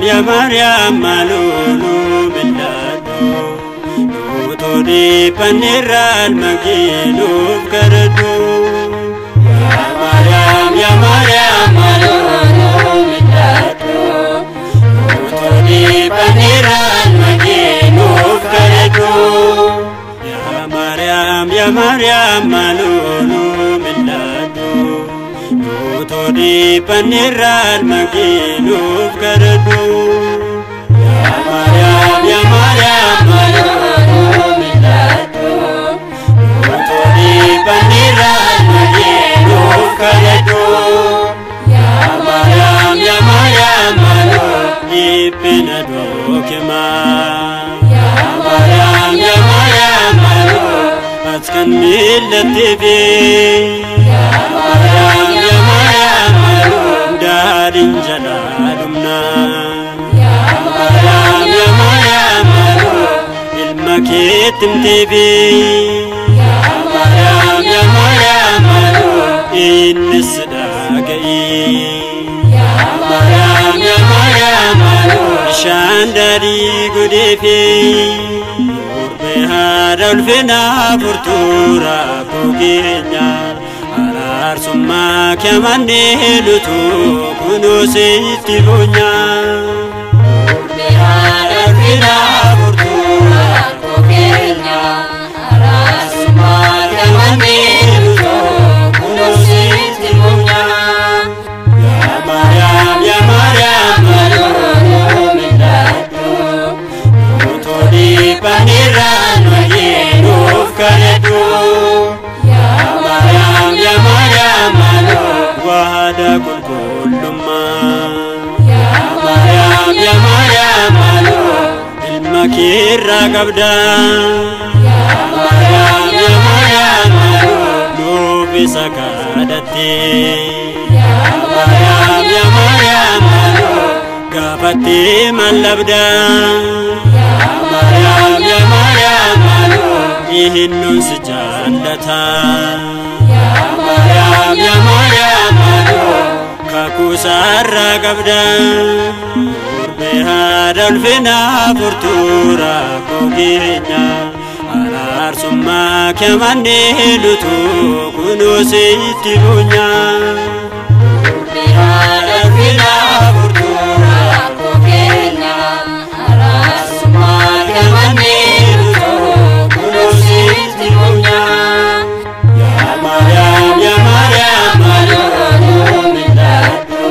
Ya Maryam malulu billadu Nuutoni panirral maginuuf kadhadhu. Ya Maryam, ya Maryam malulu billadu Nuutoni panirral maginuuf kadhadhu. Ya Maryam, ya Maryam malulu billadu Nuutoni panirral maginuuf kadhadhu. Ya Maryam, ya Maryam malulu billadu Nuutoni panirral maginuuf kadhadhu. Ya Maryam, ya Maryam malulu dhiphina dookima. Ya Maryam, ya Maryam malulu askan miillattiifi. Ya Maryam, ya Maryam malulu daadhiin jalaa dhumna. Ya Maryam, ya Maryam malulu ilma keetti himteefi. Ya Maryam, ya Maryam malulu innis dhaga'i. Ya Maryam, ya Maryam malulu bishaan daadhii godheefi. Durbee haadha ulfinaa furtuu rakkoo keenya araarsummaa kee nutu kunoo sitti boonyaa. Durbee haadha ulfinaa furtuu rakkoo keenya araarsummaa kee nutu kunoo sitti boonyaa. Ya Maryam, ya Maryam malulu milladhu Nuutoni panirral maginuuf kadhadhu. Ya Maryam, ya Maryam malulu waada qulqullummaa. Ya Maryam, ya Maryam malulu ilma keerraa qabda. Ya Maryam, ya Maryam malulu nuuf isa kadhatte. Ya Maryam, ya Maryam malulu gaafattee mallabda. Ya Maryam, ya Maryam malulu innuun si jaallata. Ya Maryam, ya Maryam malulu kakuusaarraa qabda. Durbee haadha ulfinaa furtuu rakkoo keenya araarsummaa kee nutu kunoo sitti boonyaa. Durbee haadha ulfinaa furtuu rakkoo keenya araarsummaa kee nutu kunoo sitti boonyaa. Ya Maryam, ya Maryam malulu milladhu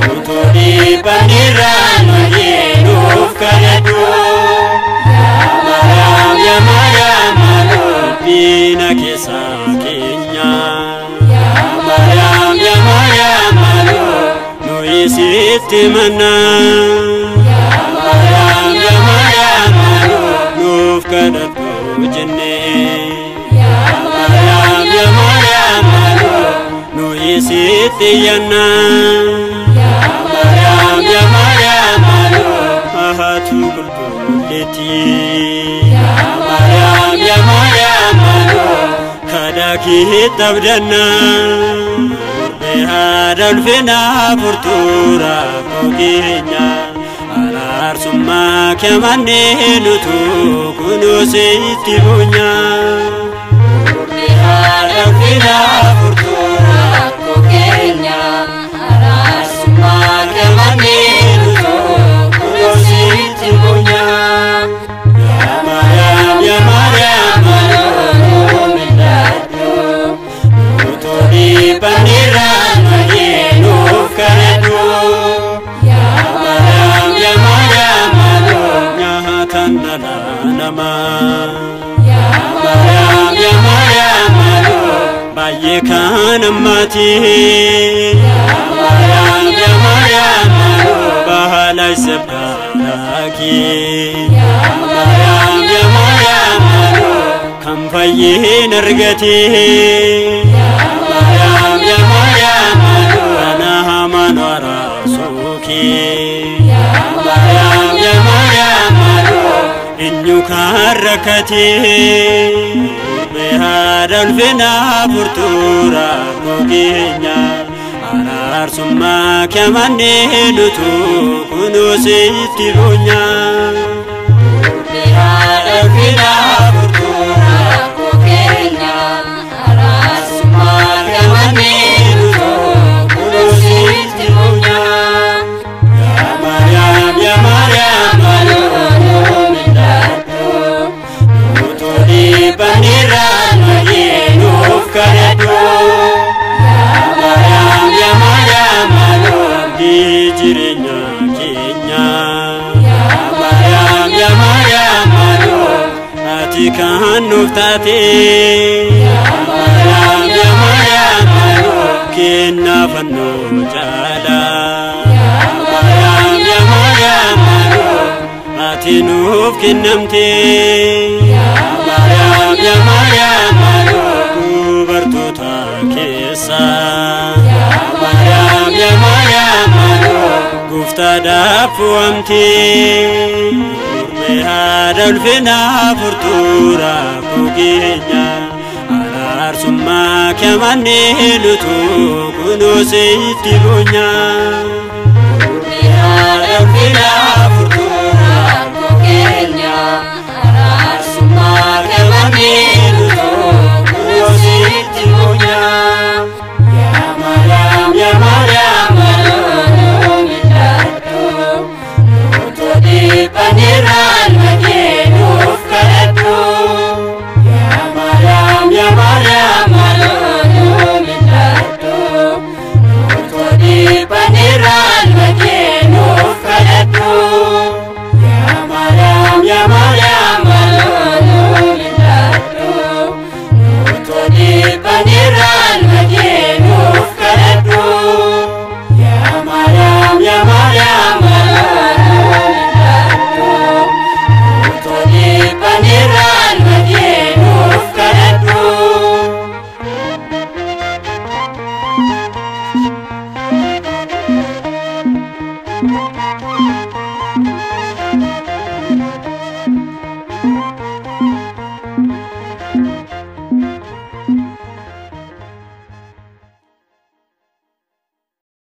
Nuutoni panirral maginuuf kadhadhu. Ya Maryam, ya Maryam malulu dhiphina keessa keenya. Ya Maryam, ya Maryam malulu nuyi sitti manna. Ya Maryam, ya Maryam malulu nuuf kadhadhu jennee. Ya Maryam, ya Maryam malulu nuyi sitti yanna. Ya Maryam, ya Maryam malulu haatu qulqulleetti. Ya Maryam, ya Maryam malulu kadhaa keetti abdanna. Durbee haadha ulfinaa furtuu rakkoo keenya araarsummaa kee nutu kunoo sitti boonyaa. Durbee haadha ulfinaa furtuu rakkoo keenya araarsummaa kee nutu kunoo sitti boonyaa. Ya Maryam, ya Maryam malulu milladhu Nuutoni panirral maginuuf kadhadhu. Ya Maryam, ya Maryam malulu nyaatan dhala namaa. Ya Maryam, ya Maryam malulu baay'ee kan ammaati. Ya Maryam, ya Maryam malulu baala isa baaraaki. Yaa Maariyaam yaa Maariyaam kan fayyeen argate. Yaa Maariyaam yaa Maariyaam ana hamaan araarsuu kee. Yaa Maariyaam yaa Maariyaam eenyu kan rakkate. Haadha ulfinaa furtuu rakkoo keenya araarsummaa kemannee nutu kunoo sitti boonyaa. Haadha ulfinaa furtuu rakkoo keenya araarsummaa kemannee nutu kunoo sitti boonyaa. Yaa Maariyaam yaa Maariyaam Maaloo mil'adhu nutu dhibbanirraan malee nuuf kadhadhu. Yaa Maariyaam yaa Maariyaam abdii jireenya keenya. Yaa Maariyaam yaa Maariyaam ati kan nuuf taate. Yaa Maariyaam yaa Maariyaam kennaa fannoo jaalaa. Yaa Maariyaam yaa Maariyaam ati nuuf kennamte. Yaa Maariyaam yaa Maariyaam dubartoota keessa. Yaa Maariyaam yaa Maariyaam gooftaadhaaf fo'amte. Gurmee haadha ulfinaa furtuu rakkoo keenya araarsummaa kemannee nutu kunoo sitti boonyaa. Haadha ulfinaa furtuu rakkoo keenya araarsummaa kemannee nutu kunoo sitti boonyaa. Yaa Maariyaam yaa Maariyaam Maaloo mil'adhu nutu dhibbanirraan malee nuuf kadhadhu. Yaa Maariyaam yaa Maariyaam Maaloo mil'adhu nutu dhibbanirraan malee nuuf kadhadhu. Yaa Maariyaam yaa Maariyaam Maaloo mil'adhu nutu dhibbanirraan malee nuuf kadhadhu. Yaa Maariyaam yaa Maariyaam Maaloo mil'adhu nutu dhibbanirraan malee nuuf kadhadhu.